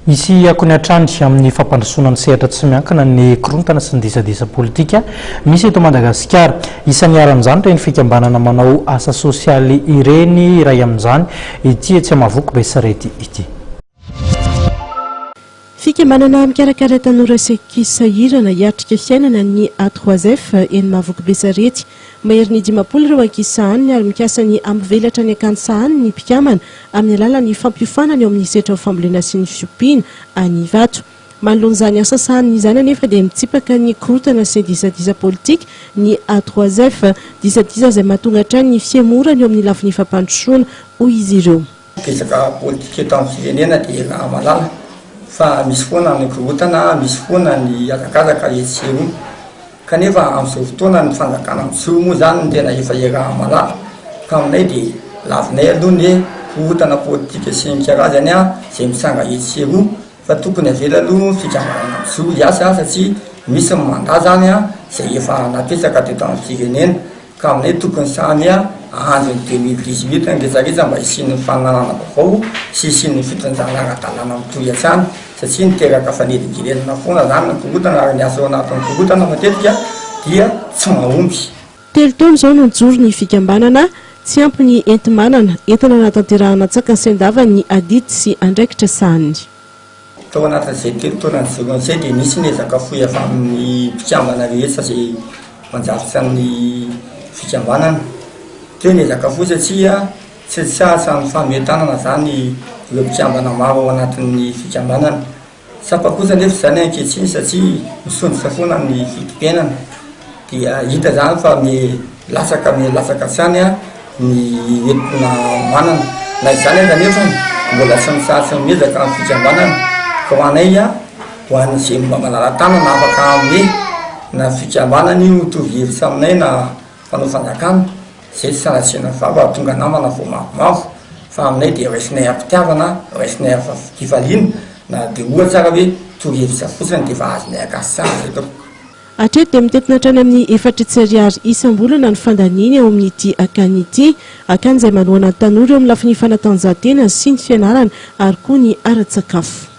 Hisy akony hatrany amin'ny fampandrosoana ny sehatra tsy miankina ny korontana sy ny disadisa politika misy eto Madagasikara. Isan'ny iharan'izany ireny fikambanana manao asa sosialy ireny, iray amin'izany ity etsy Amavoky Besarety ity. Fikambanana mikarakara tanora sy ankizy sahirana hiatrika fiainana ny A trois F eny Mahavoky Besarety. Maherin'ny 50 ireo ankizy sahaniny ary mikasa ny hampivelatra ny akany sahaniny ny mpikambana amin'ny alalan'ny fampiofanana eo amin'ny sehatran'ny fambolena sy ny fiompiana any Ivato. Manoloana izany asa sahaniny izany anefa dia mitsipaka ny korontana sy ny disadisa politika ny A trois F. Disadisa izay mahatonga hatrany ny fihemorana eo amin'ny lafiny fampandrosoana, hoy izy ireo. Betsaka politika eto amin'ny firenena dia iaraha-mahalala fa misy foana ny korontana, misy foana ny hazakazaka etsy sy eroa. Kanefa amin'izao fotoana ny fanjakana mijoro moa izany no tena efa iaraha-mahalala ka aminay dia lavinay aloha ny hoe korontana politika sy ny karazany izay mitranga etsy sy eroa fa tokony avela aloha ny fikambanana mijoro hiasa satria misy ny mandat izany izay efa napetraka teto amin'ny firenena. Ka aminay tokony samy hahandro ny 2018 ny rehetra mba hisian'ny fananana vaovao sy hisian'ny fitondrana ara-dalàna mitohy hatrany satria niteraka fanelingelenana foana zany ny korontana ary ny asa ao anatin'ny korontana matetika dia tsy mahomby. Telo taona izao no nijoro ny fikambanana, tsy ampy ny enti-manana, entina hanatanterahana an-tsakany sy an-davany ny adidy sy andraikitra sahaniny. Tao anatin'izay telo taona nijoroany izay dia nisy ny ezaka fohy avy amin'ny mpikambana rehetra izay mandrafitra ny fikambanana. Teo ny ezaka fohy satria tsy nitsahatra ny fametanana izany ireo mpikambana maro ao anatin'ny fikambanana. Tsapa kosa anefa izany ankehitriny satria misondrotra foana ny vidim-piainana dia hita izany fa milatsaka milatsaka hatrany ny entina manana. Na izany aza anefa mbola tsy mitsahatra ny miezaka ny fikambanana fa ho anay ho an'izay mba malala-tanana afaka hanome na fikambanana io mitovy hevitra aminay na mpanao fanjakana izay tsy sanatriana vava tonga namana vao mavomavo fa aminay dia raisinay am-pitiavana, raisinay am-pifaliana na dia ohatra ara hoe torohevitra fotsiny dia efa azonay ankasitrahana izay tompoko. Hatreto dia mitentina hatrany amin'ny 400 ariary isam-bolana ny fandaniana eo amin'ity akany ity. Akany izay manohana ny tanora eo amin'ny lafiny fanatanjahantena sy ny fianarana ary koa ny ara-tsakafo.